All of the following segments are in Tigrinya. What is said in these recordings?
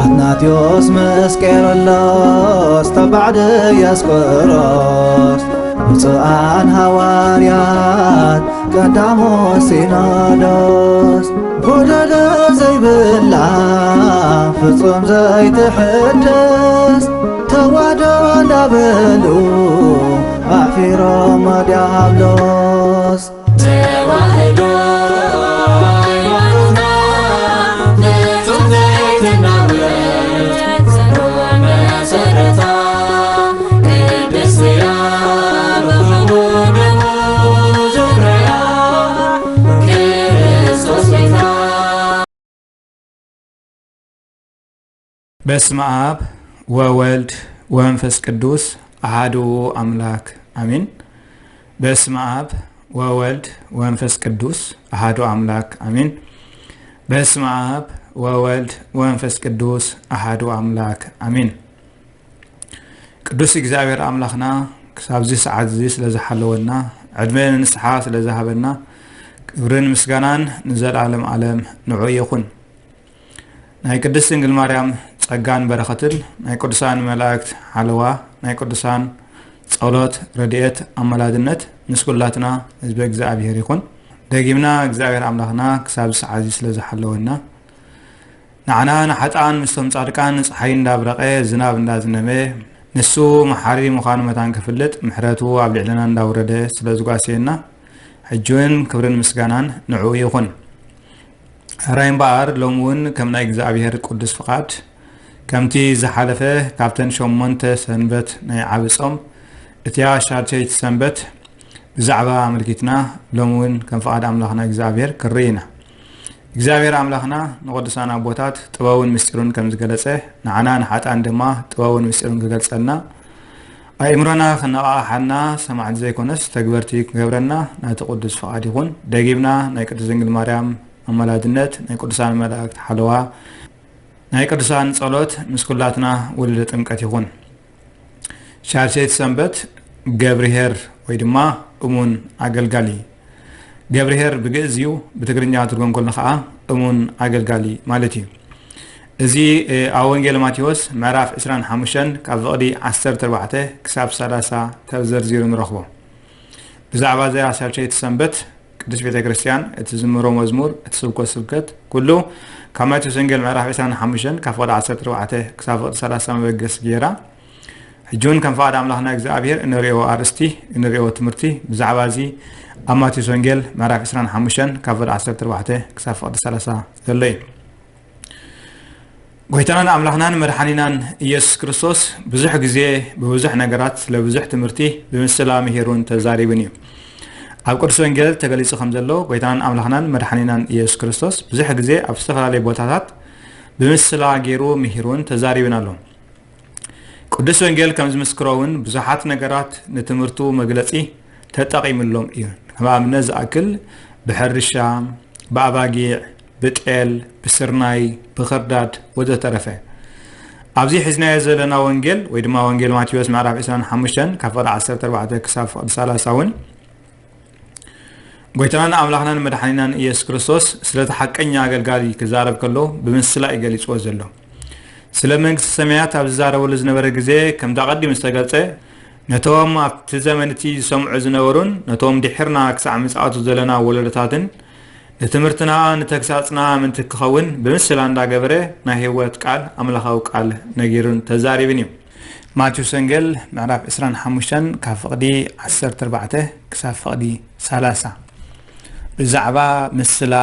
ኣትናቴዎስ ምስ ቄርሎስ ተባዕ ድያስቆሮስ፣ ብፁዓን ሃዋርያት ቀዳሞ ሲኖዶስ፣ ጎደሎ ዘይብላ ፍጹም ዘይትሕደስ ተዋህዶ እንዳበሉ ኣሕፊሮም ዲያብሎስ። ተዋህዶ ሃይማኖትና ፍጹም ዘይትናወጽ ጽኑዕ መሰረታ፣ ቅድስቲ እያ ብኽቡር ደሙ ዘፍረያ ክርስቶስ ቤታ። በስመ አብ ወወልድ ወመንፈስ ቅዱስ አሐዱ አምላክ አሜን። በስመ አብ ወወልድ ወመንፈስ ቅዱስ አሐዱ አምላክ አሜን። በስመ አብ ወወልድ ወመንፈስ ቅዱስ አሐዱ አምላክ አሜን። ቅዱስ እግዚኣብሔር ኣምላኽና ክሳብዚ ሰዓት እዚ ስለ ዝሓለወና፣ ዕድመ ንንስሓ ስለ ዝሃበና፣ ክብርን ምስጋናን ንዘለኣለም ዓለም ንዑ ይኹን። ናይ ቅድስት ድንግል ማርያም ጸጋን በረኸትን፣ ናይ ቅዱሳን መላእክት ሓለዋ፣ ናይ ቅዱሳን ጸሎት፣ ረድኤት፣ ኣማላድነት ምስ ኩላትና ህዝበ እግዚኣብሔር ይኹን። ደጊምና እግዚኣብሔር ኣምላኽና ክሳብ ሰዓት እዚ ስለ ዝሓለወና፣ ንዓና ንሓጥኣን ምስቶም ጻድቃን ጸሓይ እንዳብረቐ ዝናብ እንዳዝነመ፣ ንሱ መሓሪ ምዃኑ መታን ክፍልጥ ምሕረቱ ኣብ ልዕለና እንዳውረደ ስለ ዝጓስየና፣ ሕጂ እውን ክብርን ምስጋናን ንዕኡ ይኹን። ሕራይ እምበኣር፣ ሎሚ እውን ከም ናይ እግዚኣብሔር ቅዱስ ፍቓድ፣ ከምቲ ዝሓለፈ ካብተን ሸሞንተ ሰንበት ናይ ዓቢ ጾም፣ እቲኣ ሻድሸይቲ ሰንበት ብዛዕባ ኣመልኪትና፣ ሎሚ እውን ከም ፍቓድ ኣምላኽና እግዚኣብሔር ክንርኢ ኢና። እግዚኣብሔር ኣምላኽና ንቅዱሳን ኣቦታት ጥበቡን ምስጢሩን ከም ዝገለጸ፣ ንዓና ንሓጥኣን ድማ ጥበቡን ምስጢሩን ክገልጸልና፣ ኣእምሮና ክነቓቕሓና፣ ሰማዕቲ ዘይኮነስ ተግበርቲ ክገብረና ናቲ ቅዱስ ፍቓድ ይኹን። ደጊምና ናይ ቅድስት ድንግል ማርያም ኣማላድነት፣ ናይ ቅዱሳን መላእክት ሓለዋ፣ ናይ ቅዱሳን ጸሎት ምስ ኩላትና ውሉደ ጥምቀት ይኹን። ሻድሸይቲ ሰንበት ገብርሄር ወይ ድማ እሙን ኣገልጋሊ። ገብርሄር ብግእዝ እዩ፣ ብትግርኛ ትርጉም ከሎ ኸዓ እሙን ኣገልጋሊ ማለት እዩ። እዚ፣ እ፣ ኣብ ወንጌል ማቴዎስ ምዕራፍ ዕስራን ሓሙሽተን ካብ ፍቕዲ ዓሰርተ ኣርባዕተ ክሳብ ሰላሳ ተዘርዚሩ ንረኽቦ። ብዛዕባ እዚኣ ሻድሸይቲ ሰንበት ቅድስት ቤተ ክርስቲያን እቲ ዝምሮ መዝሙር፣ እቲ ስብኮ ስብከት፣ ኩሉ ካብ ማቴዎስ ወንጌል ምዕራፍ ዕስራን ሓሙሽተን ካብ ፍቕዲ ዓሰርተ ኣርባዕተ ክሳብ ፍቕዲ ሰላሳ መበገሲ ገይራ፣ ሕጂ እውን ከም ፍቓድ ኣምላኽና እግዚኣብሔር እንርእዮ ኣርእስቲ፣ እንርእዮ ትምህርቲ ብዛዕባ እዚ ኣብ ማቴዎስ ወንጌል ምዕራፍ ዕስራን ሓሙሽተን ካብ ፍቕዲ ዓሰርተ ኣርባዕተ ክሳብ ፍቕዲ ሰላሳ ዘሎ እዩ። ጎይታናን ኣምላኽናን መድሓኒናን ኢየሱስ ክርስቶስ ብዙሕ ግዜ ብብዙሕ ነገራት ስለ ብዙሕ ትምህርቲ ብምስላ ምሂሩን ተዛሪቡን እዩ። ኣብ ቅዱስ ወንጌል ተገሊጹ ከም ዘሎ፣ ጎይታናን ኣምላኽናን መድሓኒናን ኢየሱስ ክርስቶስ ብዙሕ ግዜ ኣብ ዝተፈላለዩ ቦታታት ብምስላ ገይሩ ምሂሩን ተዛሪቡን ኣሎ። ቅዱስ ወንጌል ከም ዝምስክሮ እውን ብዙሓት ነገራት ንትምህርቱ መግለጺ ተጠቒምሎም እዩ። ከም ኣብነት ዝኣክል ብሕርሻ፣ ብኣባጊዕ፣ ብጤል፣ ብስርናይ፣ ብኽርዳድ ወዘተረፈ። ኣብዚ ሒዝናዮ ዘለና ወንጌል ወይ ድማ ወንጌል ማቴዎስ ምዕራፍ ዕስራን ሓሙሽተን ካብ ፍቕዲ ዓሰርተ ኣርባዕተ ክሳብ ፍቕዲ ሰላሳ እውን ጎይታናን ኣምላኽናን መድሓኒናን ኢየሱስ ክርስቶስ ስለቲ ሓቀኛ ኣገልጋሊ ክዛረብ ከሎ ብምስላ እዩ ገሊጽዎ ዘሎ። ስለ መንግስቲ ሰማያት ኣብ ዝዛረበሉ ዝነበረ ግዜ ከምቲ ኣቐዲሙ ዝተገልጸ ነቶም ኣብቲ ዘመን እቲ ዝሰምዑ ዝነበሩን ነቶም ድሒርና ክሳዕ ምጽኣቱ ዘለና ወለዶታትን ንትምህርትና ንተግሳጽና ምእንቲ ክኸውን ብምስላ እንዳገበረ ናይ ህይወት ቃል ኣምላኻዊ ቃል ነጊሩን ተዛሪብን እዩ። ማቴዎስ ወንጌል ምዕራፍ ዕስራን ሓሙሽተን ካብ ፍቕዲ ዓሰርተ ኣርባዕተ ክሳብ ፍቕዲ ሰላሳ ብዛዕባ ምስላ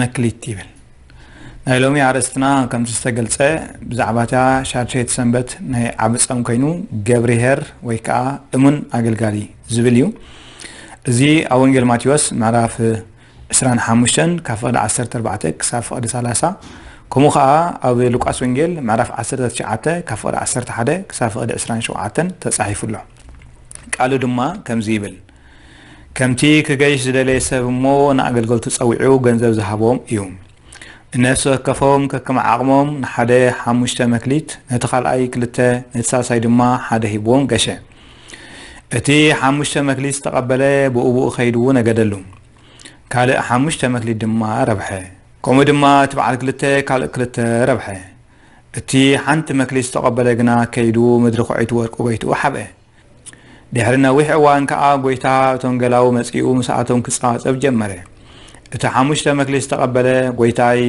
መክሊት ይብል። ናይ ሎሚ ኣርእስትና ከምቲ ዝተገልጸ ብዛዕባ እታ ሻድሸይቲ ሰንበት ናይ ዓቢ ጾም ኮይኑ ገብርሄር ወይ ከኣ እሙን ኣገልጋሊ ዝብል እዩ። እዚ ኣብ ወንጌል ማቴዎስ ምዕራፍ ዕስራን ሓሙሽተን ካብ ፍቕዲ ዓሰርተ ኣርባዕተ ክሳብ ፍቕዲ ሰላሳ፣ ከምኡ ኸኣ ኣብ ሉቃስ ወንጌል ምዕራፍ ዓሰርተ ትሽዓተ ካብ ፍቕዲ ዓሰርተ ሓደ ክሳብ ፍቕዲ ዕስራን ሸውዓተን ተጻሒፉ ኣሎ። ቃሉ ድማ ከምዚ ይብል፣ ከምቲ ክገይሽ ዝደለየ ሰብ እሞ ንኣገልገልቱ ጸዊዑ ገንዘብ ዝሃቦም እዩ። ንነፍሲ ወከፎም ከከም ዓቕሞም ንሓደ ሓሙሽተ መክሊት፣ ነቲ ካልኣይ ክልተ፣ ነቲ ሳልሳይ ድማ ሓደ ሂብዎም ገሸ። እቲ ሓሙሽተ መክሊት ዝተቐበለ ብኡ ብኡ ከይዱ ነገደሉ። ካልእ ሓሙሽተ መክሊት ድማ ረብሐ። ከምኡ ድማ እቲ በዓል ክልተ ካልእ ክልተ ረብሐ። እቲ ሓንቲ መክሊት ዝተቐበለ ግና ከይዱ ምድሪ ኩዒቱ ወርቂ ጎይትኡ ሓብአ። ድሕሪ ነዊሕ እዋን ከኣ ጎይታ እቲ ወንጌላዊ መጺኡ ምስኣቶም ክጸባጸብ ጀመረ። እቲ ሓሙሽተ መክሊት ዝተቐበለ፣ "ጎይታይ፣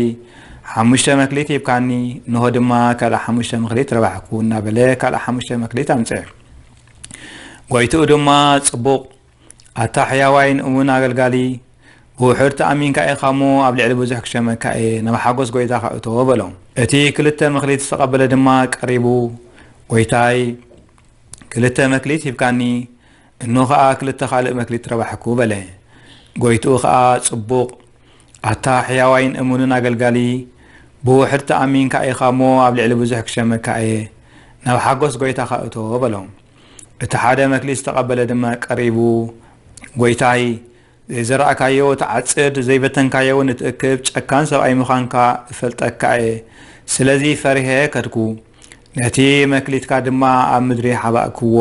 ሓሙሽተ መክሊት ሂብካኒ፣ እንሆ ድማ ካልእ ሓሙሽተ መክሊት ረባሕኩ" እናበለ ካልእ ሓሙሽተ መክሊት ኣምጽአ። ጎይትኡ ድማ፣ "ጽቡቕ፣ ኣታ ሕያዋይን እሙን ኣገልጋሊ፣ ብውሑድ ተኣሚንካ ኢኻ እሞ ኣብ ልዕሊ ብዙሕ ክሸመካ እየ፣ ናብ ሓጎስ ጎይታኻ እቶ" በሎ። እቲ ክልተ መክሊት ዝተቐበለ ድማ ቀሪቡ፣ "ጎይታይ፣ ክልተ መክሊት ሂብካኒ፣ እንሆ ኸኣ ክልተ ካልእ መክሊት ረባሕኩ" በለ። ጎይትኡ ኸኣ፣ "ጽቡቕ፣ ኣታ ሕያዋይን እሙንን ኣገልጋሊ፣ ብውሑድ ተኣሚንካ ኢኻ እሞ ኣብ ልዕሊ ብዙሕ ክሸመካ እየ፣ ናብ ሓጎስ ጎይታኻ እቶ" በሎ። እቲ ሓደ መክሊት ዝተቐበለ ድማ ቀሪቡ፣ "ጎይታይ፣ ዘይዘራእካዮ ትዓጽድ፣ ዘይበተንካዮ እውን እትእክብ ጨካን ሰብኣይ ምዃንካ እፈልጠካ እየ። ስለዚ ፈሪሀ ከድኩ፣ ነቲ መክሊትካ ድማ ኣብ ምድሪ ሓባእክዎ።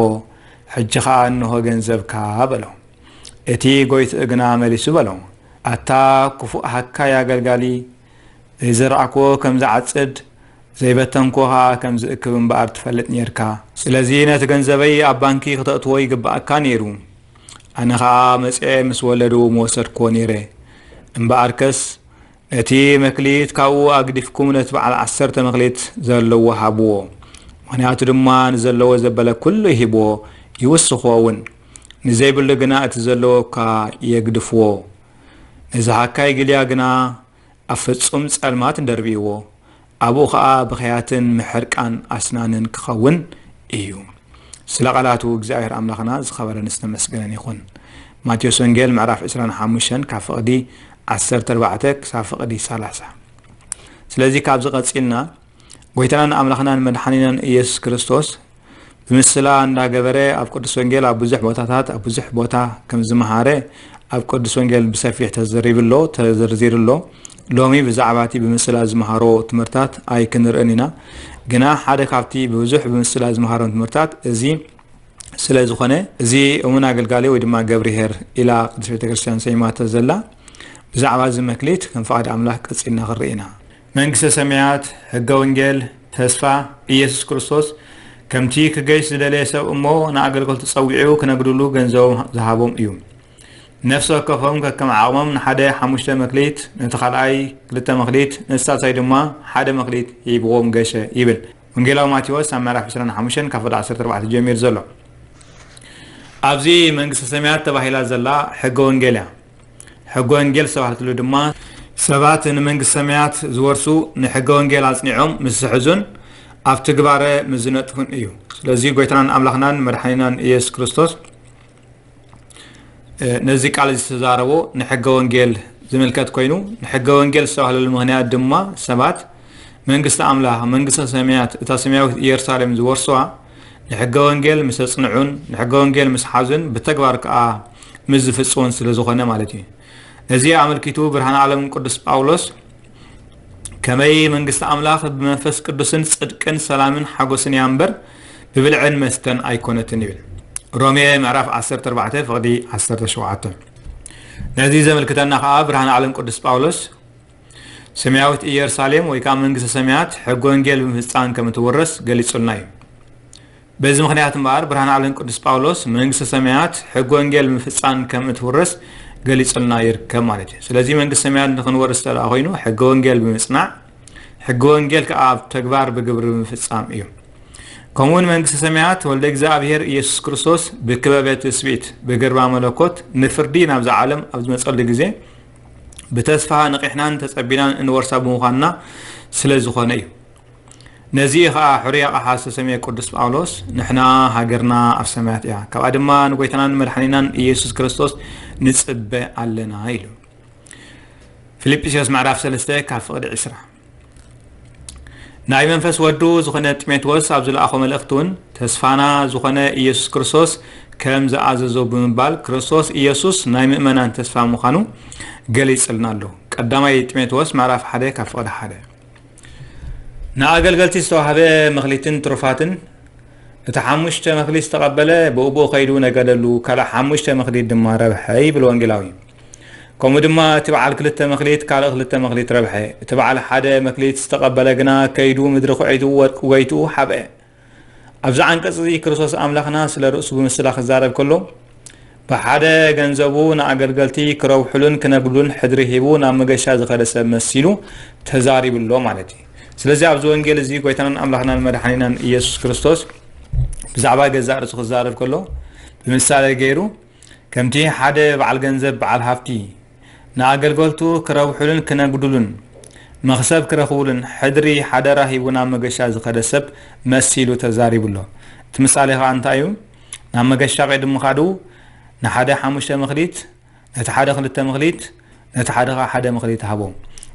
ሕጂ ኸኣ እንሆ ገንዘብካ" በሎ። እቲ ጎይትኡ ግና መሊሱ በሎ፣ "ኣታ ክፉእ ሃካይ ኣገልጋሊ፣ ዘይዘራእክዎ ከም ዝዓጽድ፣ ዘይበተንክዎ ኸኣ ከም ዝእክብ እምበኣር ትፈልጥ ኔርካ። ስለዚ ነቲ ገንዘበይ ኣብ ባንኪ ክተእትዎ ይግብኣካ ነይሩ። ኣነ ኸኣ መጺኤ ምስ ወለዱ ምወሰድክዎ ነይረ። እምበኣርከስ ነቲ መክሊት ካብኡ ኣግዲፍኩም ነቲ በዓል ዓሰርተ መክሊት ዘለዎ ሃብዎ። ምኽንያቱ ድማ ንዘለዎ ዘበለ ኩሉ ሂብዎ፣ ይውስኽዎ እውን። ንዘይብሉ ግና እቲ ዘለዎ እኳ የግድፍዎ። ነዚ ሃካይ ግልያ ግና ኣብ ፍጹም ጸልማት ደርብይዎ፣ ኣብኡ ኸኣ ብኽያትን ምሕርቃን ኣስናንን ክኸውን እዩ። ስለ ቃላቱ እግዚኣብሔር ኣምላኽና ዝኸበረን ዝተመስገነን ይኹን። ማቴዎስ ወንጌል ምዕራፍ ዕስራን ሓሙሽተን ካብ ፍቕዲ ዓሰርተ ኣርባዕተ ክሳብ ፍቕዲ ሰላሳ። ስለዚ ካብዚ ቀጺልና ጎይታናን ኣምላኽናን መድሓኒናን ኢየሱስ ክርስቶስ ብምስላ እንዳገበረ ኣብ ቅዱስ ወንጌል ኣብ ብዙሕ ቦታታት ኣብ ብዙሕ ቦታ ከም ዝመሃረ ኣብ ቅዱስ ወንጌል ብሰፊሕ ተዘሪቡ ኣሎ፣ ተዘርዚሩ ኣሎ። ሎሚ ብዛዕባ እቲ ብምስላ ዝመሃሮ ትምህርታት ኣይክንርእን ኢና። ግና ሓደ ካብቲ ብብዙሕ ብምስላ ዝመሃሮም ትምህርታት እዚ ስለ ዝኾነ፣ እዚ እሙን ኣገልጋሊ ወይ ድማ ገብርሄር ኢላ ቅድስት ቤተ ክርስቲያን ሰይማቶ ዘላ፣ ብዛዕባ እዚ መክሊት ከም ፍቓድ ኣምላኽ ቀጺልና ክንርኢ ኢና። መንግስተ ሰማያት፣ ሕገ ወንጌል፣ ተስፋ፣ ኢየሱስ ክርስቶስ ከምቲ ክገይሽ ዝደለየ ሰብ እሞ ንኣገልገልቱ ጸዊዑ ክነግድሉ ገንዘቦም ዝሃቦም እዩ። ነፍሲ ወከፎም ከከም ዓቕሞም ንሓደ ሓሙሽተ መክሊት፣ ነቲ ካልኣይ ክልተ መክሊት፣ ነቲ ሳልሳይ ድማ ሓደ መክሊት ሂብዎም ገሸ ይብል። ወንጌላዊ ማቴዎስ ኣብ ምዕራፍ ዕስራን ሓሙሽተን ካብ ፍቕዲ ዓሰርተ ኣርባዕተ ጀሚሩ ዘሎ። ኣብዚ መንግስተ ሰማያት ተባሂላ ዘላ ሕገ ወንጌል እያ። ሕገ ወንጌል ዝተባህለትሉ ድማ ሰባት ንመንግስተ ሰማያት ዝወርሱ ንሕገ ወንጌል ኣጽኒዖም ምስ ዝሕዙን ኣብ ትግባረ ምስ ዝነጥፉን እዩ። ስለዚ ጎይታናን ኣምላኽናን መድሓኒናን ኢየሱስ ክርስቶስ እ፣ ነዚ ቃል እዚ ዝተዛረቦ ንሕገ ወንጌል ዝምልከት ኮይኑ፣ ንሕገ ወንጌል ዝተባህለሉ ምኽንያት ድማ ሰባት መንግስቲ ኣምላኽ፣ መንግስተ ሰማያት፣ እታ ሰማያዊት ኢየሩሳሌም ዝወርሱዋ ንሕገ ወንጌል ምስ ኣጽንዑን ንሕገ ወንጌል ምስ ሓዙን ብተግባር ከኣ ምስ ዝፍጽሙን ስለ ዝኾነ ማለት እዩ። ነዚ ኣመልኪቱ ብርሃነ ዓለም ቅዱስ ጳውሎስ ከመይ መንግስቲ ኣምላኽ ብመንፈስ ቅዱስን ጽድቅን ሰላምን ሓጎስን እያ እምበር ብብልዕን መስተን ኣይኮነትን ይብል። ሮሜ ምዕራፍ ዓሰርተ ኣርባዕተ ፍቕዲ ዓሰርተ ሸውዓተ። ነዚ ዘመልክተና ከኣ ብርሃነ ዓለም ቅዱስ ጳውሎስ ሰማያዊት ኢየሩሳሌም ወይ ከኣ መንግስተ ሰማያት ሕጊ ወንጌል ብምፍጻም ከም እትውረስ ገሊጹልና እዩ። በዚ ምኽንያት እምበኣር ብርሃነ ዓለም ቅዱስ ጳውሎስ መንግስተ ሰማያት ሕጊ ወንጌል ብምፍጻም ከም እትውረስ ገሊጹልና ይርከብ ማለት እዩ። ስለዚ መንግስተ ሰማያት ንኽንወርስ እንተ ደኣ ኮይኑ ሕጊ ወንጌል ብምጽናዕ፣ ሕጊ ወንጌል ከኣ ኣብ ተግባር ብግብሪ ብምፍጻም እዩ። ከምኡውን መንግስተ ሰማያት ወልደ እግዚኣብሔር ኢየሱስ ክርስቶስ ብክበበ ትስብእት ብግርማ መለኮት ንፍርዲ ናብዛ ዓለም ኣብ ዝመጸሉ ግዜ ብተስፋ ነቒሕናን ተጸቢናን እንወርሳ ብምዃንና ስለ ዝኾነ እዩ። ነዚ እዩ ኸኣ ሕሩይ ኣቕሓ ዝተሰምየ ቅዱስ ጳውሎስ፣ "ንሕና ሃገርና ኣብ ሰማያት እያ፣ ካብኣ ድማ ንጎይታናን መድሓኒናን ኢየሱስ ክርስቶስ ንጽበ ኣለና" ኢሉ። ፊልጵስዮስ ምዕራፍ ሰለስተ ካብ ፍቕዲ ዕስራ። ናይ መንፈስ ወዱ ዝኾነ ጢሞቴዎስ ኣብ ዝለኣኾ መልእኽቲ እውን፣ "ተስፋና ዝኾነ ኢየሱስ ክርስቶስ ከም ዝኣዘዞ" ብምባል፣ ክርስቶስ ኢየሱስ ናይ ምእመናን ተስፋ ምዃኑ ገሊጽልና ኣሎ። ቀዳማይ ጢሞቴዎስ ምዕራፍ ሓደ ካብ ፍቕዲ ሓደ። ንኣገልገልቲ ዝተዋህበ መኽሊትን ትሩፋትን፣ እቲ ሓሙሽተ መኽሊት ዝተቐበለ ብእኡ ከይዱ ነገደሉ፣ ካልእ ሓሙሽተ መኽሊት ድማ ረብሐ ይብል ወንጌላዊ። ከምኡ ድማ እቲ በዓል ክልተ መክሊት ካልእ ክልተ መክሊት ረብሐ። እቲ በዓል ሓደ መክሊት ዝተቐበለ ግና ከይዱ ምድሪ ኩዒቱ ወርቂ ጎይትኡ ሓብአ። ኣብዚ ዓንቀጽ እዚ ክርስቶስ ኣምላኽና ስለ ርእሱ ብምስላ ክዛረብ ከሎ፣ ብሓደ ገንዘቡ ንኣገልገልቲ ክረብሑሉን ክነግዱሉን ሕድሪ ሂቡ ናብ መገሻ ዝኸደ ሰብ መሲሉ ተዛሪቡ ኣሎ ማለት እዩ። ስለዚ ኣብዚ ወንጌል እዚ ጎይታናን ኣምላኽናን መድሓኒናን ኢየሱስ ክርስቶስ ብዛዕባ ገዛእ ርእሱ ክዛረብ ከሎ ብምሳሌ ገይሩ፣ ከምቲ ሓደ በዓል ገንዘብ በዓል ሃብቲ ንኣገልገልቱ ክረብሑሉን ክነግዱሉን መኽሰብ ክረኽቡሉን ሕድሪ ሓደራ ሂቡ ናብ መገሻ ዝኸደ ሰብ መሲሉ ተዛሪቡ ኣሎ። እቲ ምሳሌ ኸኣ እንታይ እዩ? ናብ መገሻ ቅድሚ ምኻዱ ንሓደ ሓሙሽተ መኽሊት፣ ነቲ ሓደ ክልተ መኽሊት፣ ነቲ ሓደ ኸኣ ሓደ መኽሊት ሃቦ።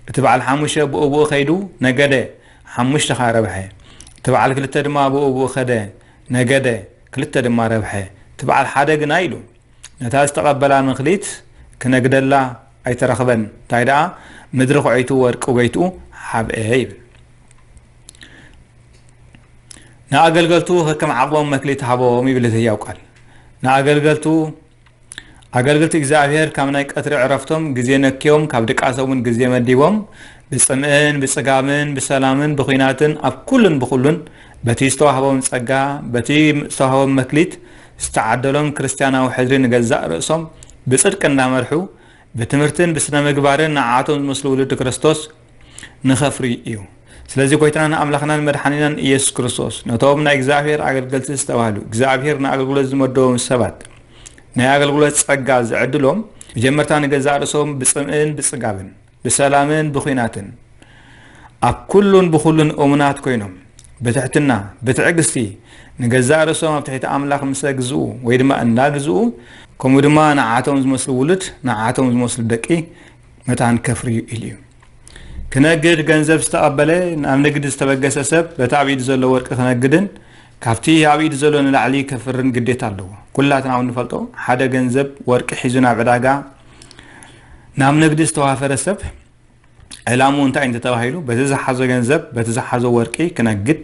እቲ በዓል ሓሙሽተ ብኡ ብኡ ከይዱ ነገደ፣ ሓሙሽተ ኸኣ ረብሐ። እቲ በዓል ክልተ ድማ ብኡ ብኡ ኸደ፣ ነገደ፣ ክልተ ድማ ረብሐ። እቲ በዓል ሓደ ግና ኢሉ ነታ ዝተቐበላ መኽሊት ክነግደላ ኣይተረኽበን። እንታይ ደኣ ምድሪ ኩዒቱ ወርቂ ጎይትኡ ሓብአ ይብል። ንኣገልገልቱ ከከም ዓቕሞም መክሊት ሃቦም ይብል እቲ ህያው ቃል። ንኣገልገልቱ ኣገልግልቲ እግዚኣብሔር ካብ ናይ ቀትሪ ዕረፍቶም ግዜ ነክዮም፣ ካብ ድቃሶም እውን ግዜ መዲቦም፣ ብጽምእን ብጽጋብን ብሰላምን ብኹናትን ኣብ ኩሉን ብኹሉን በቲ ዝተዋህቦም ጸጋ፣ በቲ ዝተዋህቦም መክሊት ዝተዓደሎም ክርስትያናዊ ሕድሪ ንገዛእ ርእሶም ብጽድቂ እናመርሑ፣ ብትምህርትን ብስነ ምግባርን ንዓቶም ዝመስሉ ውሉድ ክርስቶስ ንኸፍሪ እዩ። ስለዚ ጎይታናን ኣምላኽናን መድሓኒናን ኢየሱስ ክርስቶስ ነቶም ናይ እግዚኣብሔር ኣገልገልቲ ዝተባህሉ፣ እግዚኣብሔር ንኣገልግሎት ዝመደቦም ሰባት ናይ ኣገልግሎት ጸጋ ዝዕድሎም፣ መጀመርታ ንገዛእ ርእሶም ብጽምእን ብጽጋብን፣ ብሰላምን ብኹናትን፣ ኣብ ኩሉን ብኹሉን እሙናት ኮይኖም፣ ብትሕትና፣ ብትዕግስቲ፣ ንገዛእ ርእሶም ኣብ ትሕቲ ኣምላኽ ምስ ኣግዝኡ ወይ ድማ እንዳግዝኡ፣ ከምኡ ድማ ንዓቶም ዝመስሉ ውሉድ፣ ንዓቶም ዝመስሉ ደቂ መታን ከፍርዩ ኢሉ እዩ። ክነግድ ገንዘብ ዝተቐበለ፣ ናብ ንግዲ ዝተበገሰ ሰብ፣ በቲ ኣብ ኢዱ ዘሎ ወርቂ ክነግድን፣ ካብቲ ኣብ ኢዱ ዘሎ ንላዕሊ ከፍርን ግዴታ ኣለዎ። ኩላትና እውን ንፈልጦ፣ ሓደ ገንዘብ ወርቂ ሒዙ ናብ ዕዳጋ፣ ናብ ንግዲ ዝተዋፈረ ሰብ፣ ዕላምኡ እንታይ እንተተባሂሉ፣ በቲ ዝሓዞ ገንዘብ፣ በቲ ዝሓዞ ወርቂ ክነግድ፣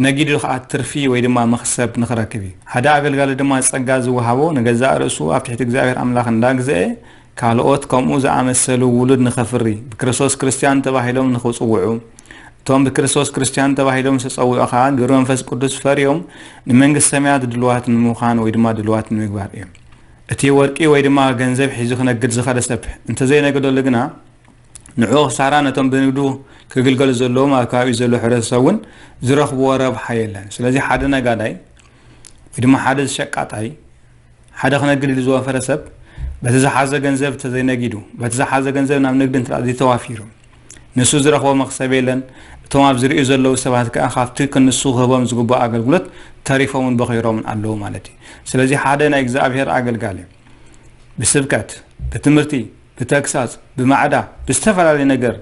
ነጊዱ ኸኣ ትርፊ ወይ ድማ መኽሰብ ንኽረክብ እዩ። ሓደ ኣገልጋሊ ድማ ጸጋ ዝወሃቦ ንገዛእ ርእሱ ኣብ ትሕቲ እግዚኣብሔር ኣምላኽ እንዳግዝአ፣ ካልኦት ከምኡ ዝኣመሰሉ ውሉድ ንኸፍሪ፣ ብክርስቶስ ክርስትያን ተባሂሎም ንኽጽውዑ፣ እቶም ብክርስቶስ ክርስትያን ተባሂሎም ዝተጸውዑ ኸኣ ግብሪ መንፈስ ቅዱስ ፈርዮም ንመንግስቲ ሰማያት ድልዋት ንምዃን ወይ ድማ ድልዋት ንምግባር እዮም። እቲ ወርቂ ወይ ድማ ገንዘብ ሒዙ ክነግድ ዝኸደ ሰብ እንተዘይነገደሉ ግና፣ ንዕኡ ክሳራ፣ ነቶም ብንግዱ ክግልገሉ ዘለዎም ኣብ ከባቢኡ ዘሎ ሕብረተሰብ እውን ዝረኽብዎ ረብሓ የለን። ስለዚ ሓደ ነጋዳይ ወይ ድማ ሓደ ሸቃጣይ፣ ሓደ ክነግድ ኢሉ ዝወፈረ ሰብ በቲ ዝሓዘ ገንዘብ እንተዘይነጊዱ፣ በቲ ዝሓዘ ገንዘብ ናብ ንግዲ እንተ ዘይተዋፊሩ፣ ንሱ ዝረኽቦ መኽሰብ የለን። እቶም ኣብ ዝርእዩ ዘለዉ ሰባት ከኣ ካብቲ ንሱ ክህቦም ዝግባእ ኣገልግሎት ተሪፎምን በኺሮምን ኣለዉ ማለት እዩ። ስለዚ ሓደ ናይ እግዚኣብሔር ኣገልጋሊ ብስብከት፣ ብትምህርቲ፣ ብተግሳጽ፣ ብማዕዳ፣ ብዝተፈላለየ ነገር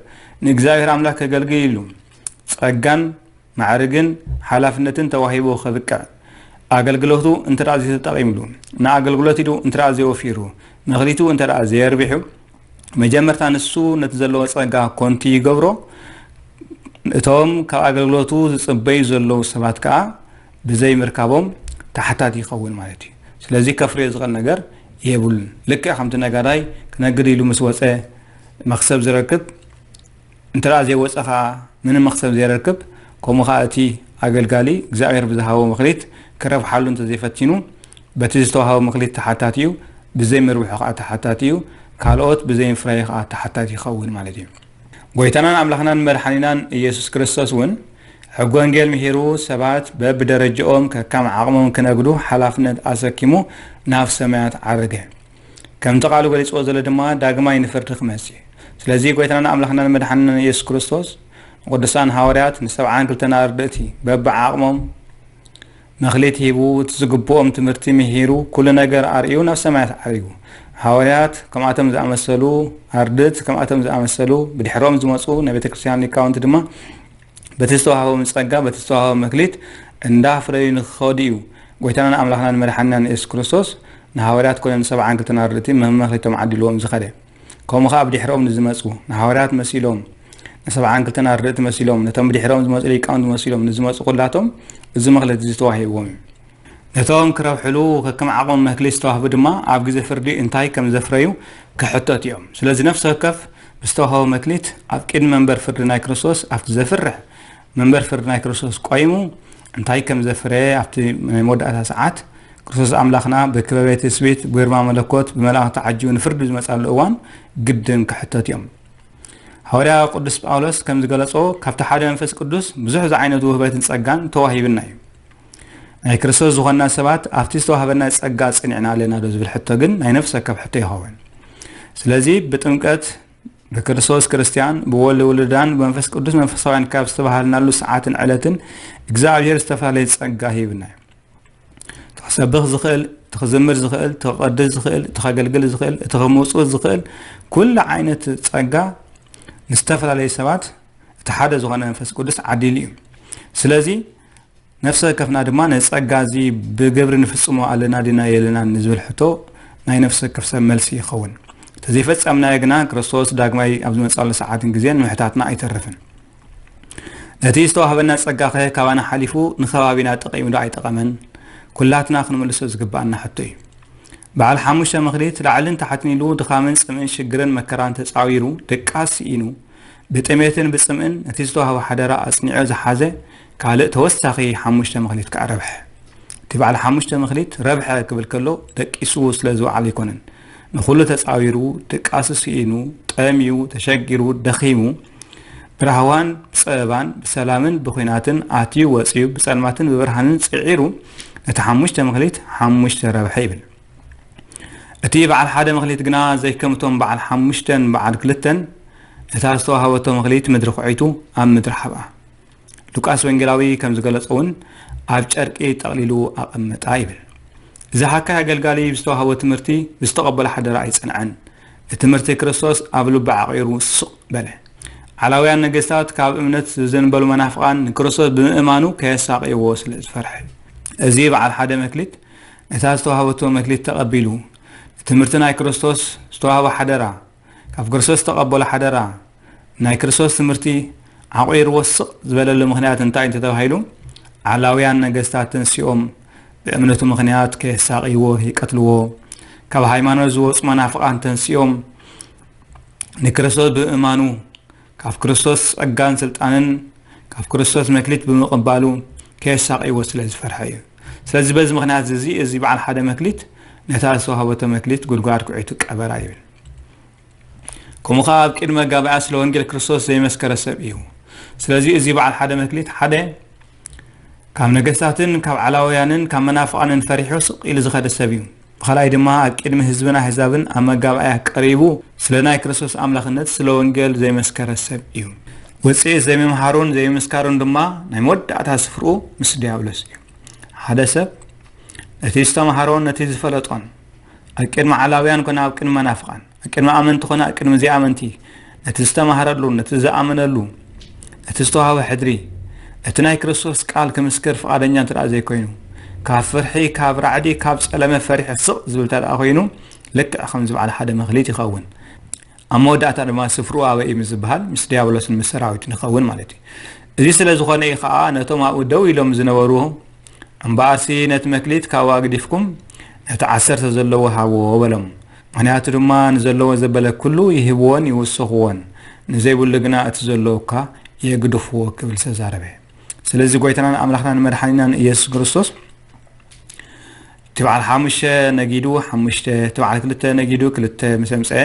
ንእግዚኣብሔር ኣምላኽ ከገልግል ኢሉ ጸጋን ማዕርግን ሓላፍነትን ተዋሂቡ ከብቅዕ፣ ኣገልግሎቱ እንተ ደኣ ዘይተጠቒምሉ፣ ንኣገልግሎት ኢሉ እንተ ደኣ ዘይወፊሩ፣ መኽሊቱ እንተ ደኣ ዘየርቢሑ፣ መጀመርታ ንሱ ነቲ ዘለዎ ጸጋ ኮንቲ ይገብሮ። እቶም ካብ ኣገልግሎቱ ዝጽበዩ ዘለዉ ሰባት ከኣ ብዘይ ምርካቦም ተሓታቲ ይኸውን ማለት እዩ። ስለዚ ከፍርዮ ዝኽእል ነገር የብሉን። ልክዕ ከምቲ ነጋዳይ ክነግድ ኢሉ ምስ ወጸ መኽሰብ ዝረክብ፣ እንተ ደኣ ዘይወጸ ኸኣ ምንም መኽሰብ ዘይረክብ፣ ከምኡ ኸኣ እቲ ኣገልጋሊ እግዚኣብሔር ብዝሃቦ መኽሊት ክረብሓሉ እንተ ዘይፈቲኑ፣ በቲ ዝተዋህቦ መኽሊት ተሓታቲ እዩ፣ ብዘይ ምርብሑ ኸኣ ተሓታቲ እዩ፣ ካልኦት ብዘይ ምፍራዩ ኸኣ ተሓታቲ ይኸውን ማለት እዩ። ጎይታናን ኣምላኽናን መድሓኒናን ኢየሱስ ክርስቶስ እውን ሕጊ ወንጌል ምሂሩ ሰባት በብደረጃኦም ከካም ዓቕሞም ክነግዱ ሓላፍነት ኣሰኪሙ ናብ ሰማያት ዓረገ። ከምቲ ቃሉ ገሊጽዎ ዘሎ ድማ ዳግማይ ንፍርዲ ክመጽእ እዩ። ስለዚ ጎይታናን ኣምላኽናን መድሓኒናን ኢየሱስ ክርስቶስ ንቅዱሳን ሃዋርያት ንሰብዓን ክልተን ኣርድእቲ በብዓቕሞም መኽሊት ሂቡ፣ እቲ ዝግብኦም ትምህርቲ ምሂሩ፣ ኩሉ ነገር ኣርእዩ ናብ ሰማያት ዓሪጉ። ሃዋርያት ከምኣቶም ዝኣመሰሉ፣ ኣርድእት ከምኣቶም ዝኣመሰሉ፣ ብድሕሮም ዝመጹ ናይ ቤተ ክርስቲያን ሊቃውንቲ ድማ በቲ ዝተዋህቦም ጸጋ፣ በቲ ዝተዋህቦም መክሊት እንዳፍረዩ ንክኸዱ እዩ ጎይታናን ኣምላኽናን መድሓኒናን የሱስ ክርስቶስ ንሃዋርያት ኮነ ንሰብዓን ክልተን ኣርድእቲ መመኽሊቶም ዓዲልዎም ዝኸደ። ከምኡ ኸኣ ብድሕሮም ንዝመጹ ንሃዋርያት መሲሎም፣ ንሰብዓን ክልተን ኣርድእቲ መሲሎም፣ ነቶም ብድሕሮም ዝመጹ ሊቃውንቲ መሲሎም ንዝመጹ ኩላቶም እዚ መኽሊት እዚ ተዋሂብዎም እዩ። ነቶም ክረብሕሉ ከከም ዓቕሞም መክሊት ዝተዋህቡ ድማ ኣብ ግዜ ፍርዲ እንታይ ከም ዘፍረዩ ክሕተቱ እዮም። ስለዚ ነፍሲ ወከፍ ብዝተዋህቦ መክሊት ኣብ ቅድሚ መንበር ፍርዲ ናይ ክርስቶስ ኣብቲ ዘፍርሕ መንበር ፍርዲ ናይ ክርስቶስ ቆይሙ እንታይ ከም ዘፍረየ ኣብቲ ናይ መወዳእታ ሰዓት ክርስቶስ ኣምላኽና ብክበቤት ትስብእት ብግርማ መለኮት ብመላእኽቲ ተዓጂቡ ንፍርዲ ዝመጻሉ እዋን ግድን ክሕተቱ እዮም። ሃዋርያ ቅዱስ ጳውሎስ ከም ዝገለጾ ካብቲ ሓደ መንፈስ ቅዱስ ብዙሕ ዝዓይነቱ ውህበትን ጸጋን ተዋሂብና እዩ። ናይ ክርስቶስ ዝኾንና ሰባት ኣብቲ ዝተዋህበና ጸጋ ጸኒዕና ኣለና ዶ ዝብል ሕቶ ግን ናይ ነፍሲ ወከፍ ሕቶ ይኸውን። ስለዚ ብጥምቀት ብክርስቶስ ክርስትያን ብወልድ ውሉዳን ብመንፈስ ቅዱስ መንፈሳውያን ካብ ዝተባሃልናሉ ሰዓትን ዕለትን እግዚኣብሔር ዝተፈላለየ ጸጋ ሂብና እዩ። እቲ ክሰብኽ ዝኽእል፣ እቲ ክዝምር ዝኽእል፣ እቲ ክቐድስ ዝኽእል፣ እቲ ከገልግል ዝኽእል፣ እቲ ክምውፅኡ ዝኽእል ኩሉ ዓይነት ጸጋ ንዝተፈላለዩ ሰባት እቲ ሓደ ዝኾነ መንፈስ ቅዱስ ዓዲሉ እዩ። ስለዚ ነፍሲ ወከፍና ድማ ነዚ ጸጋ እዚ ብግብሪ ንፍጽሞ ኣለና ድና የለናን ንዝብል ሕቶ ናይ ነፍሲ ወከፍ ሰብ መልሲ ይኸውን። እንተዘይፈጸምናዮ ግና ክርስቶስ ዳግማይ ኣብ ዝመጻሉ ሰዓትን ግዜን ምሕታትና ኣይተርፍን። ነቲ ዝተዋህበና ጸጋኸ ካባና ሓሊፉ ንኸባቢና ጠቒሙ ዶ ኣይጠቐመን? ኩላትና ክንምልሶ ዝግብኣና ሕቶ እዩ። በዓል ሓሙሽተ መኽሊት ላዕልን ታሕትን ኢሉ ድኻምን ጽምእን ሽግርን መከራን ተጻዊሩ ድቃስ ስኢኑ ብጥሜትን ብጽምእን ነቲ ዝተዋህቦ ሓደራ ኣጽኒዑ ዝሓዘ ካልእ ተወሳኺ ሓሙሽተ መኽሊት ከኣ ረብሐ። እቲ በዓል ሓሙሽተ መኽሊት ረብሐ ክብል ከሎ ደቂሱ ስለ ዝወዓለ ኣይኮነን። ንኹሉ ተጻዊሩ፣ ድቃሱ ስኢኑ፣ ጠምዩ፣ ተሸጊሩ፣ ደኺሙ፣ ብራህዋን ብጸበባን ብሰላምን ብኹናትን ኣትዩ ወጺኡ ብጸልማትን ብብርሃንን ጽዒሩ ነቲ ሓሙሽተ መኽሊት ሓሙሽተ ረብሐ ይብል። እቲ በዓል ሓደ መኽሊት ግና ዘይከምቶም በዓል ሓሙሽተን በዓል ክልተን እታ ዝተዋህበቶ መኽሊት ምድሪ ኩዒቱ ኣብ ምድሪ ሓብኣ። ሉቃስ ወንጌላዊ ከም ዝገለጾ እውን ኣብ ጨርቂ ጠቕሊሉ ኣቐመጣ ይብል። እዚ ሃካይ ኣገልጋሊ ብዝተዋህቦ ትምህርቲ ብዝተቐበሎ ሓደራ ኣይጸንዐን። እቲ ትምህርቲ ክርስቶስ ኣብ ልቡ ዓቒሩ ስቕ በለ። ዓላውያን ነገስታት ካብ እምነት ዝዘንበሉ መናፍቓን ንክርስቶስ ብምእማኑ ከየሳቕይዎ ስለ ዝፈርሐ እዩ። እዚ በዓል ሓደ መክሊት ነታ ዝተዋህበቶ መክሊት ተቐቢሉ ንትምህርቲ ናይ ክርስቶስ ዝተዋህቦ ሓደራ ካብ ክርስቶስ ዝተቐበሎ ሓደራ ናይ ክርስቶስ ትምህርቲ ዓቑርዎ ስቕ ዝበለሉ ምኽንያት እንታይ እንተተባሂሉ ዓላውያን ነገስታት ተንሲኦም ብእምነቱ ምኽንያት ከየሳቕይዎ ይቀትልዎ። ካብ ሃይማኖት ዝወፁ መናፍቓን ተንሲኦም ንክርስቶስ ብምእማኑ ካብ ክርስቶስ ጸጋን ስልጣንን ካብ ክርስቶስ መክሊት ብምቕባሉ ከየሳቕይዎ ስለ ዝፈርሐ እዩ። ስለዚ በዚ ምኽንያት እዚ እዚ በዓል ሓደ መክሊት ነታ ዝተዋህበቶ መክሊት ጉድጓድ ኩዒቱ ቀበራ ይብል። ከምኡ ኸዓ ኣብ ቅድሚ መጋባእያ ስለ ወንጌል ክርስቶስ ዘይመስከረ ሰብ እዩ። ስለዚ እዚ በዓል ሓደ መክሊት ሓደ ካብ ነገስታትን ካብ ዓላውያንን ካብ መናፍቓንን ፈሪሑ ስቕ ኢሉ ዝኸደ ሰብ እዩ። ብኻልኣይ ድማ ኣብ ቅድሚ ህዝብን ኣህዛብን ኣብ መጋባእያ ቀሪቡ ስለ ናይ ክርስቶስ ኣምላኽነት ስለ ወንጌል ዘይመስከረ ሰብ እዩ። ውፅኢት ዘይምምሃሩን ዘይምምስካሩን ድማ ናይ መወዳእታ ስፍርኡ ምስ ዲያብሎስ እዩ። ሓደ ሰብ ነቲ ዝተምሃሮን ነቲ ዝፈለጦን ኣብ ቅድሚ ዓላውያን ኮነ ኣብ ቅድሚ መናፍቓን ኣብ ቅድሚ ኣመንቲ ኮነ ኣብ ቅድሚ ዘይኣመንቲ ነቲ ዝተማህረሉ ነቲ ዝኣመነሉ እቲ ዝተዋህበ ሕድሪ እቲ ናይ ክርስቶስ ቃል ክምስክር ፍቓደኛ እንተ ዘይኮይኑ ካብ ፍርሒ ካብ ራዕዲ ካብ ጸለመ ፈሪሒ ስቕ ዝብል እንተ ኮይኑ ልክዕ ከም ዝበዓል ሓደ መኽሊት ይኸውን። ኣብ መወዳእታ ድማ ስፍርኡ ኣበይ እዩ ምስ ዝበሃል ምስ ዲያብሎስን ምስ ሰራዊቱን ይኸውን ማለት እዩ። እዚ ስለ ዝኾነ እዩ ከዓ ነቶም ኣብኡ ደው ኢሎም ዝነበሩ እምበኣርሲ ነቲ መክሊት ካብኡ ኣግዲፍኩም ነቲ ዓሰርተ ዘለዎ ሃብዎ በሎም። ምኽንያቱ ድማ ንዘለዎ ዘበለ ኩሉ ይህብዎን ይውስኽዎን፣ ንዘይብሉ ግና እቲ ዘለዎ እኳ የግድፍዎ ክብል ዝተዛረበ። ስለዚ ጎይታናን ኣምላኽናን መድሓኒናን ኢየሱስ ክርስቶስ እቲ በዓል ሓሙሽተ ነጊዱ ሓሙሽተ፣ እቲ በዓል ክልተ ነጊዱ ክልተ ምስ ኣምፀአ፣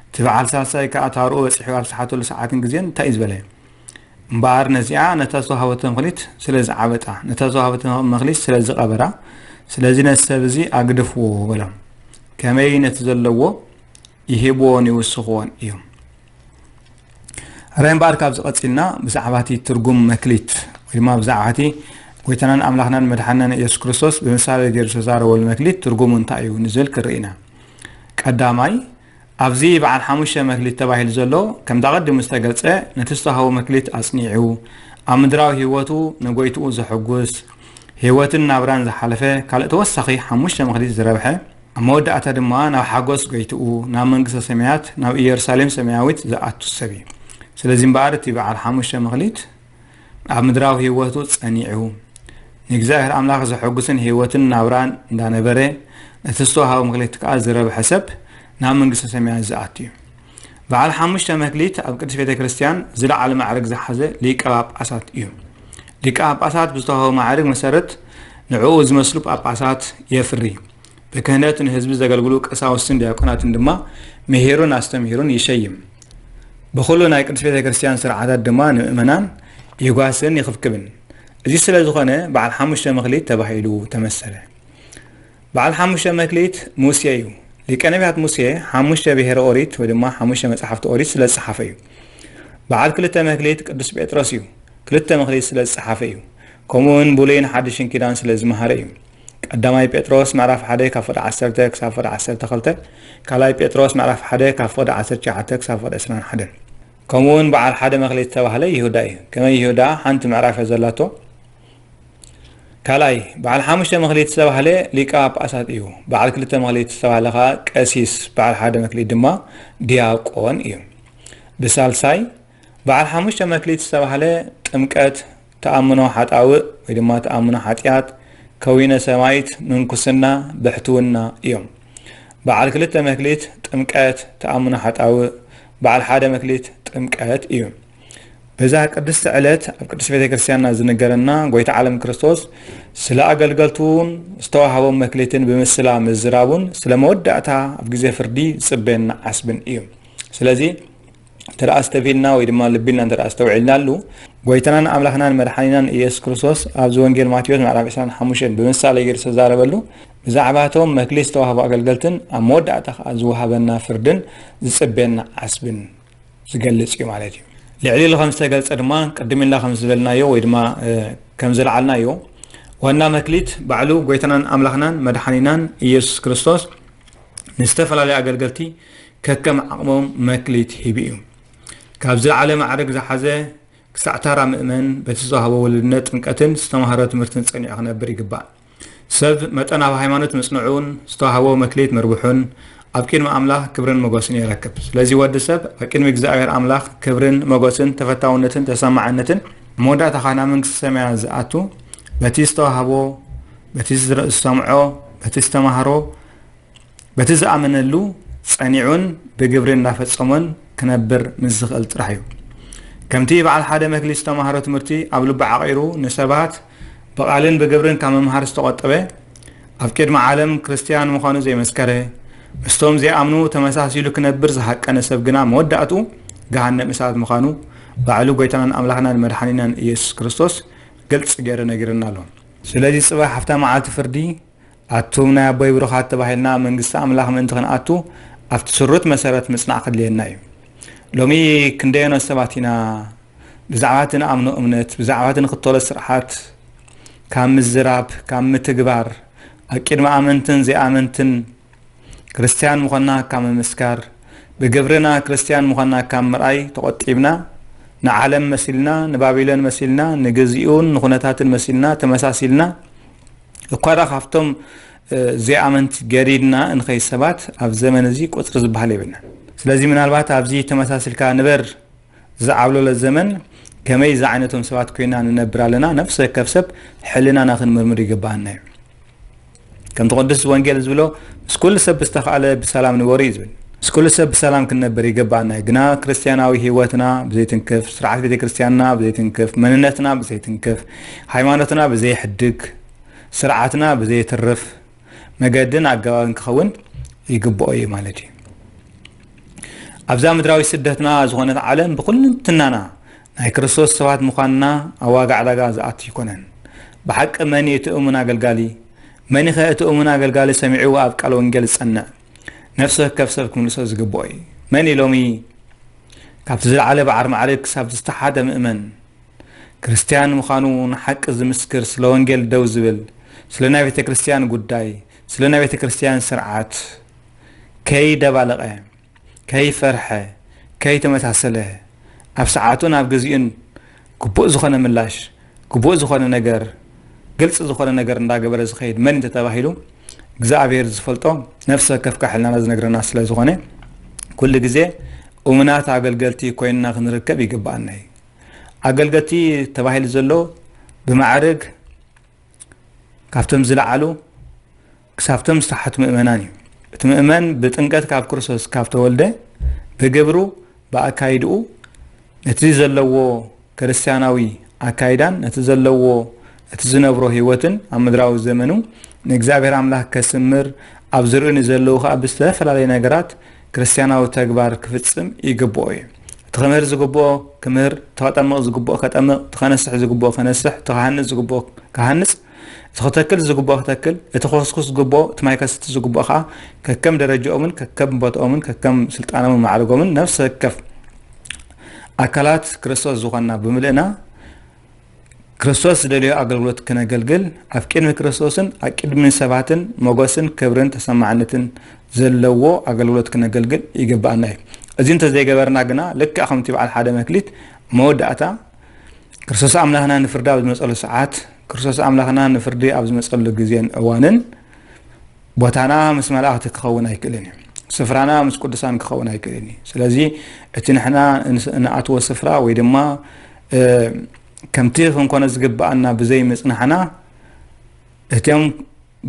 እቲ በዓል ሳልሳይ ከዓ ታርኡ በፂሑ ኣብ ዝሓተሉ ሰዓትን ግዜን እንታይ እዩ ዝበለ? እምበኣር ነዚኣ ነታ ዝተዋህበቶ መኽሊት ስለ ዝዓበጣ፣ ነታ ዝተዋህበቶ መኽሊት ስለ ዝቐበራ፣ ስለዚ ነዚ ሰብ እዚ ኣግድፍዎ በሎም። ከመይ ነቲ ዘለዎ ይህብዎን ይውስኽዎን እዮም። ሕራይ እምበኣር ካብዚ ቀፂልና ብዛዕባ እቲ ትርጉም መክሊት ወይ ድማ ብዛዕባ እቲ ጎይታናን ኣምላኽናን መድሓናን ኢየሱስ ክርስቶስ ብምሳሌ ገይሩ ዝተዛረበሉ መክሊት ትርጉሙ እንታይ እዩ ንዝብል ክንርኢ ኢና። ቀዳማይ ኣብዚ በዓል ሓሙሽተ መክሊት ተባሂሉ ዘሎ ከምቲ ኣቐዲሙ ዝተገልጸ ነቲ ዝተዋህቦ መክሊት ኣጽኒዑ ኣብ ምድራዊ ህይወቱ ንጎይትኡ ዘሐጉስ ህይወትን ናብራን ዝሓለፈ ካልእ ተወሳኺ ሓሙሽተ መክሊት ዝረብሐ ኣብ መወዳእታ ድማ ናብ ሓጎስ ጎይትኡ ናብ መንግስተ ሰማያት ናብ ኢየሩሳሌም ሰማያዊት ዝኣቱ ሰብ እዩ። ስለዚ እምበኣር እቲ በዓል ሓሙሽተ መክሊት ኣብ ምድራዊ ህይወቱ ጸኒዑ ንእግዚኣብሔር ኣምላኽ ዘሐጉስን ህይወትን ናብራን እንዳነበረ፣ ነቲ ዝተዋህቦ መክሊት ከኣ ዝረብሐ ሰብ ናብ መንግስተ ሰማያት ዝኣቱ እዩ። በዓል ሓሙሽተ መክሊት ኣብ ቅድስት ቤተ ክርስቲያን ዝለዓለ ማዕርግ ዝሓዘ ሊቀ ጳጳሳት እዩ። ሊቀ ጳጳሳት ብዝተዋህቦ ማዕርግ መሰረት ንዕኡ ዝመስሉ ጳጳሳት የፍሪ። ብክህነት ንህዝቢ ዘገልግሉ ቀሳውስትን ዲያቆናትን ድማ ምሂሩን ኣስተምሂሩን ይሸይም። ብኹሉ ናይ ቅድስት ቤተ ክርስቲያን ስርዓታት ድማ ንምእመናን ይጓስን ይኽብክብን። እዚ ስለ ዝኾነ በዓል ሓሙሽተ መክሊት ተባሂሉ ተመሰለ። በዓል ሓሙሽተ መክሊት ሙሴ እዩ። ሊቀ ነቢያት ሙሴ ሓሙሽተ ብሔረ ኦሪት ወይ ድማ ሓሙሽተ መጻሕፍቲ ኦሪት ስለ ዝጸሓፈ እዩ። በዓል ክልተ መክሊት ቅዱስ ጴጥሮስ እዩ። ክልተ መክሊት ስለ ዝጸሓፈ እዩ። ከምኡ እውን ብሉይን ሓድሽን ኪዳን ስለ ዝመሃረ እዩ። ቀዳማይ ጴጥሮስ ምዕራፍ ሓደ ካብ ፈቐደ ዓሰርተ ክሳብ ፈቐደ ዓሰርተ ክልተ፣ ካልኣይ ጴጥሮስ ምዕራፍ ሓደ ካብ ፈቐደ ዓሰርተ ትሽዓተ ክሳብ ፈቐደ ዕስራን ሓደን። ከምኡ እውን በዓል ሓደ መክሊት ዝተባህለ ይሁዳ እዩ። ከመይ ይሁዳ ሓንቲ ምዕራፍ እያ ዘላቶ። ካልኣይ በዓል ሓሙሽተ መክሊት ዝተባህለ ሊቀ ጳጳሳት እዩ። በዓል ክልተ መክሊት ዝተባህለ ኸዓ ቀሲስ፣ በዓል ሓደ መክሊት ድማ ዲያቆን እዩ። ብሳልሳይ በዓል ሓሙሽተ መክሊት ዝተባህለ ጥምቀት፣ ተኣምኖ ሓጣውእ ወይ ድማ ተኣምኖ ሓጢኣት፣ ከዊነ ሰማይት፣ ምንኩስና፣ ብሕትውና እዮም። በዓል ክልተ መክሊት ጥምቀት፣ ተኣምኖ ሓጣውእ፣ በዓል ሓደ መክሊት ጥምቀት እዩ። በዛ ቅድስቲ ዕለት ኣብ ቅድስት ቤተ ክርስቲያንና ዝንገረና ጎይታ ዓለም ክርስቶስ ስለ ኣገልገልቱን ዝተዋህቦም መክሊትን ብምስላ ምዝራቡን ስለ መወዳእታ ኣብ ግዜ ፍርዲ ዝጽበየና ዓስብን እዩ። ስለዚ እንተ ደኣ ኣስተብሂልና ወይ ድማ ልቢ ኢልና እንተ ደኣ ኣስተውዒልናሉ፣ ጎይታናን ኣምላኽናን መድሓኒናን ኢየሱስ ክርስቶስ ኣብዚ ወንጌል ማቴዎስ ምዕራፍ ዕስራን ሓሙሽተን ብምሳሌ ገይሩ ዝተዛረበሉ፣ ብዛዕባ እቶም መክሊት ዝተዋህቡ ኣገልገልትን ኣብ መወዳእታ ከኣ ዝወሃበና ፍርድን ዝጽበየና ዓስብን ዝገልጽ እዩ ማለት እዩ። ልዕሊ ኢሉ ከም ዝተገልጸ ድማ ቅድም ኢልና ከም ዝበልናዮ ወይ ድማ ከም ዘልዓልናዮ፣ ዋና መክሊት ባዕሉ ጎይታናን ኣምላኽናን መድሓኒናን ኢየሱስ ክርስቶስ ንዝተፈላለዩ ኣገልገልቲ ከከም ዓቕሞም መክሊት ሂቡ እዩ። ካብ ዝለዓለ ማዕርግ ዝሓዘ ክሳዕ ታራ ምእመን በቲ ዝተዋህቦ ውሉድነት ጥምቀትን ዝተማህሮ ትምህርትን ጸኒዑ ክነብር ይግባእ። ሰብ መጠን ኣብ ሃይማኖት ምጽንዑን ዝተዋህቦ መክሊት ምርብሑን ኣብ ቅድሚ ኣምላኽ ክብርን መጎስን የረክብ። ስለዚ ወዲ ሰብ ኣብ ቅድሚ እግዚኣብሔር ኣምላኽ ክብርን መጎስን ተፈታውነትን ተሰማዕነትን መወዳእታ ኸኣ ናብ መንግስቲ ሰማያት ዝኣቱ በቲ ዝተዋህቦ፣ በቲ ዝረ- ዝሰምዖ፣ በቲ ዝተማህሮ፣ በቲ ዝኣመነሉ ጸኒዑን ብግብሪ እናፈጸሞን ክነብር ምስ ዝኽእል ጥራሕ እዩ። ከምቲ በዓል ሓደ መክሊት ዝተማህሮ ትምህርቲ ኣብ ልቡ ዓቒሩ ንሰባት ብቓልን ብግብርን ካብ ምምሃር ዝተቖጠበ፣ ኣብ ቅድሚ ዓለም ክርስትያን ምዃኑ ዘይመስከረ፣ ምስቶም ዘይኣምኑ ተመሳሲሉ ክነብር ዝሃቀነ ሰብ ግና መወዳእትኡ ገሃነም እሳት ምዃኑ ባዕሉ ጎይታናን ኣምላኽናን መድሓኒናን ኢየሱስ ክርስቶስ ግልጽ ገይሩ ነጊርና ኣሎ። ስለዚ ጽባሕ ኣብታ መዓልቲ ፍርዲ ኣቱም ናይ ኣቦይ ብሩኻት ተባሂልና ኣብ መንግስቲ ኣምላኽ ምእንቲ ክንኣቱ ኣብቲ ስሩት መሰረት ምጽናዕ ከድልየና እዩ። ሎሚ ክንደየኖ ሰባት ኢና ብዛዕባ እቲ ንኣምኖ እምነት፣ ብዛዕባ እቲ ንኽተሎ ስርዓት ካብ ምዝራብ፣ ካብ ምትግባር፣ ኣብ ቅድሚ ኣመንትን ዘይኣመንትን ክርስትያን ምዃንና ካብ ምምስካር፣ ብግብርና ክርስትያን ምዃንና ካብ ምርኣይ ተቖጢብና፣ ንዓለም መሲልና፣ ንባቢሎን መሲልና፣ ንግዚኡን ንኹነታትን መሲልና፣ ተመሳሲልና፣ እኳ ደኣ ካብቶም ዘይኣመንቲ ገዲድና እንኸይድ ሰባት ኣብ ዘመን እዚ ቁጽሪ ዝበሃል የብልናን። ስለዚ ምናልባት ኣብዚ ተመሳሲልካ ንበር ዝዓብለሎ ዘመን ከመይ ዝዓይነቶም ሰባት ኮይና ንነብር ኣለና? ነፍሲ ወከፍ ሰብ ሕልናና ክንምርምር ይግባኣና እዩ። ከምቲ ቅዱስ ወንጌል ዝብሎ ምስ ኩሉ ሰብ ብዝተኻእለ ብሰላም ንበሩ እዩ ዝብል። ምስ ኩሉ ሰብ ብሰላም ክንነብር ይግባኣና እዩ። ግና ክርስትያናዊ ህይወትና ብዘይትንክፍ፣ ስርዓት ቤተ ክርስትያንና ብዘይትንክፍ፣ መንነትና ብዘይትንክፍ፣ ሃይማኖትና ብዘይሕድግ፣ ስርዓትና ብዘይትርፍ መገድን ኣገባብን ክኸውን ይግብኦ እዩ ማለት እዩ። ኣብዛ ምድራዊ ስደትና ዝኾነት ዓለም ብኹልንትናና ናይ ክርስቶስ ሰባት ምዃንና ኣብ ዋጋ ዕዳጋ ዝኣቱ ኣይኮነን። ብሓቂ መን እዩ እቲ እሙን ኣገልጋሊ? መን ኸ እቲ እሙን ኣገልጋሊ ሰሚዑ ኣብ ቃል ወንጌል ዝጸንዕ? ነፍሲ ወከፍ ሰብ ክምልሶ ዝግብኦ እዩ። መን እዩ ሎሚ ካብቲ ዝለዓለ በዓር ማዕርግ ክሳብ ዝተሓተ ምእመን ክርስትያን ምዃኑ ንሓቂ ዝምስክር፣ ስለ ወንጌል ደው ዝብል፣ ስለ ናይ ቤተ ክርስትያን ጉዳይ፣ ስለ ናይ ቤተ ክርስትያን ስርዓት ከይደባለቐ፣ ከይፈርሐ፣ ከይተመሳሰለ፣ ኣብ ሰዓቱን ኣብ ግዚኡን ግቡእ ዝኾነ ምላሽ፣ ግቡእ ዝኾነ ነገር፣ ግልፂ ዝኾነ ነገር እንዳገበረ ዝኸይድ መን እንተተባሂሉ፣ እግዚኣብሔር ዝፈልጦ፣ ነፍሲ ወከፍ ከሕልናና ዝነግረና ስለ ዝኾነ፣ ኩሉ ግዜ እሙናት ኣገልገልቲ ኮይንና ክንርከብ ይግብኣና እዩ። ኣገልገልቲ ተባሂሉ ዘሎ ብማዕርግ ካብቶም ዝለዓሉ ክሳብቶም ዝተሓቱ ምእመናን እዩ። እቲ ምእመን ብጥምቀት ካብ ክርስቶስ ካብ ተወልደ፣ ብግብሩ፣ ብኣካይድኡ፣ ነቲ ዘለዎ ክርስቲያናዊ ኣካይዳን ነቲ ዘለዎ እቲ ዝነብሮ ህይወትን ኣብ ምድራዊ ዘመኑ ንእግዚኣብሔር ኣምላኽ ከስምር፣ ኣብ ዝርእዩ ንዘለዉ ኸኣ ብዝተፈላለየ ነገራት ክርስቲያናዊ ተግባር ክፍጽም ይግብኦ እዩ። እቲ ክምህር ዝግብኦ ክምህር፣ እቲ ከጠምቕ ዝግብኦ ከጠምቕ፣ እቲ ከነስሕ ዝግብኦ ከነስሕ፣ እቲ ክሃንጽ ዝግብኦ ክሃንጽ፣ እቲ ክተክል ዝግብኦ ክተክል፣ እቲ ክኹስኩስ ዝግብኦ፣ እቲ ማይ ከስቲ ዝግብኦ ኸኣ ከከም ደረጃኦምን ከከም ቦትኦምን ከከም ስልጣኖምን ማዕርጎምን ነፍሲ ወከፍ ኣካላት ክርስቶስ ዝኾንና ብምልእና፣ ክርስቶስ ዝደለዮ ኣገልግሎት ክነገልግል፣ ኣብ ቅድሚ ክርስቶስን ኣብ ቅድሚ ሰባትን ሞገስን ክብርን ተሰማዕነትን ዘለዎ ኣገልግሎት ክነገልግል ይግብኣና እዩ። እዚ እንተዘይገበርና ግና፣ ልክዕ ከምቲ በዓል ሓደ መክሊት መወዳእታ ክርስቶስ ኣምላኽና ንፍርዲ ኣብ ዝመጸሉ ሰዓት፣ ክርስቶስ ኣምላኽና ንፍርዲ ኣብ ዝመጸሉ ግዜን እዋንን፣ ቦታና ምስ መላእኽቲ ክኸውን ኣይክእልን እዩ። ስፍራና ምስ ቅዱሳን ክኸውን ኣይክእልን እዩ። ስለዚ እቲ ንሕና እንስ-፣ እንኣትዎ ስፍራ ወይ ድማ፣ እ፣ ከምቲ ክንኮኖ ዝግብኣና ብዘይ ምጽናሕና፣ እቲኦም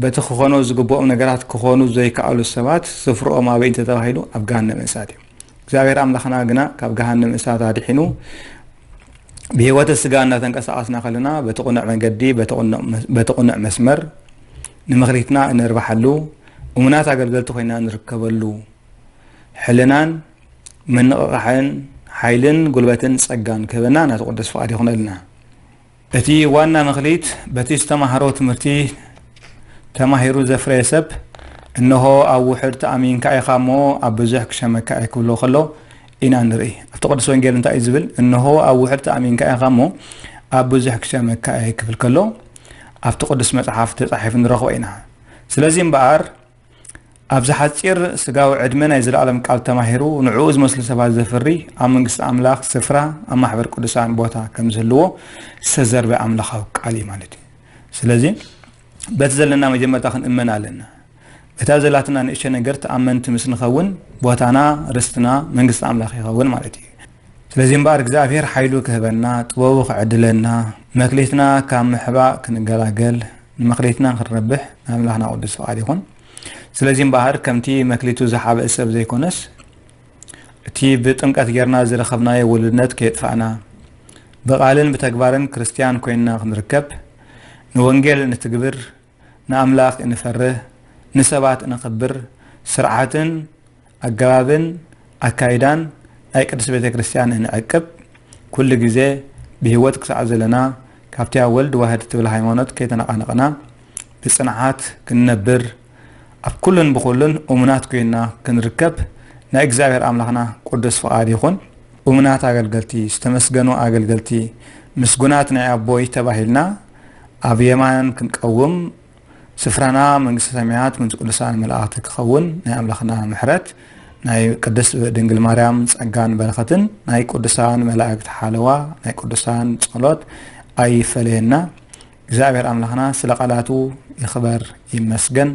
በቲ ክኾኖ ዝግብኦም ነገራት ክኾኑ ዘይከኣሉ ሰባት ስፍርኦም ኣበይ እንተተባሂሉ፣ ኣብ ገሃነመ እሳት እዩ። እግዚኣብሔር ኣምላኽና ግና ካብ ገሃነመ እሳት ኣድሒኑ፣ ብህይወተ ስጋ እናተንቀሳቐስና ከለና፣ በቲ ቅኑዕ መንገዲ፣ በቲ ቅኑዕ መስ-፣ በቲ ቅኑዕ መስመር ንመኽሊትና እነርብሓሉ፣ እሙናት ኣገልገልቲ ኮይና ንርከበሉ፣ ሕልናን ምንቕቓሕን ሓይልን ጉልበትን ጸጋን ክህበና ናቱ ቅዱስ ፍቓድ ይኹነልና። እቲ ዋና መኽሊት በቲ ዝተማህሮ ትምህርቲ ተማሂሩ ዘፍረየ ሰብ፣ "እንሆ ኣብ ውሑድ ተኣሚንካ ኢኻ እሞ ኣብ ብዙሕ ክሸመካ እየ" ክብሎ ከሎ ኢና ንርኢ። ኣብቲ ቅዱስ ወንጌል እንታይ እዩ ዝብል? "እንሆ ኣብ ውሑድ ተኣሚንካ ኢኻ እሞ ኣብ ብዙሕ ክሸመካ እየ" ክብል ከሎ ኣብቲ ቅዱስ መጽሓፍ ተጻሒፉ ንረኽቦ ኢና። ስለዚ እምበኣር ኣብዚ ሓጺር ስጋዊ ዕድመ ናይ ዘለኣለም ቃል ተማሂሩ ንዕኡ ዝመስሉ ሰባት ዘፍሪ ኣብ መንግስቲ ኣምላኽ ስፍራ ኣብ ማሕበር ቅዱሳን ቦታ ከም ዝህልዎ ዝተዘርበ ኣምላኻዊ ቃል እዩ ማለት እዩ። ስለዚ በቲ ዘለና መጀመርታ ክንእመን ኣለና። በታ ዘላትና ንእሽቶ ነገር ተኣመንቲ ምስ ንኸውን ቦታና፣ ርስትና መንግስቲ ኣምላኽ ይኸውን ማለት እዩ። ስለዚ እምበኣር እግዚኣብሔር ሓይሉ ክህበና፣ ጥበቡ ክዕድለና፣ መክሊትና ካብ ምሕባእ ክንገላገል፣ ንመክሊትና ክንረብሕ ናይ ኣምላኽና ቅዱስ ፍቓድ ይኹን። ስለዚ እምበኣር ከምቲ መክሊቱ ዝሓበአ ሰብ ዘይኮነስ፣ እቲ ብጥምቀት ጌርና ዝረኸብናዮ ውሉድነት ከየጥፋእና፣ ብቓልን ብተግባርን ክርስትያን ኮይንና ክንርከብ፣ ንወንጌል እንትግብር፣ ንኣምላኽ እንፈርህ፣ ንሰባት እነኽብር፣ ስርዓትን ኣገባብን ኣካይዳን ናይ ቅድስት ቤተ ክርስቲያን እንዕቅብ፣ ኩሉ ግዜ ብህይወት ክሳዕ ዘለና ካብቲ ኣብ ወልድ ዋህድ ትብል ሃይማኖት ከይተነቓነቕና ብጽንዓት ክንነብር፣ ኣብ ኩሉን ብኹሉን እሙናት ኮይንና ክንርከብ ናይ እግዚኣብሔር ኣምላኽና ቅዱስ ፍቓድ ይኹን። እሙናት ኣገልገልቲ፣ ዝተመስገኑ ኣገልገልቲ፣ ምስጉናት ናይ ኣቦይ ተባሂልና ኣብ የማን ክንቀውም፣ ስፍራና መንግስተ ሰማያት፣ መንግስተ ቅዱሳን መላእኽቲ ክኸውን ናይ ኣምላኽና ምሕረት፣ ናይ ቅድስት ድንግል ማርያም ጸጋን በረኸትን፣ ናይ ቅዱሳን መላእክት ሓለዋ፣ ናይ ቅዱሳን ጸሎት ኣይፈለየና። እግዚኣብሔር ኣምላኽና ስለ ቃላቱ ይኽበር ይመስገን።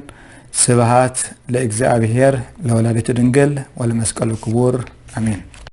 ስብሃት ለእግዚኣብሔር ለወላዲቱ ድንግል ወለመስቀሉ ክቡር፣ ኣሜን።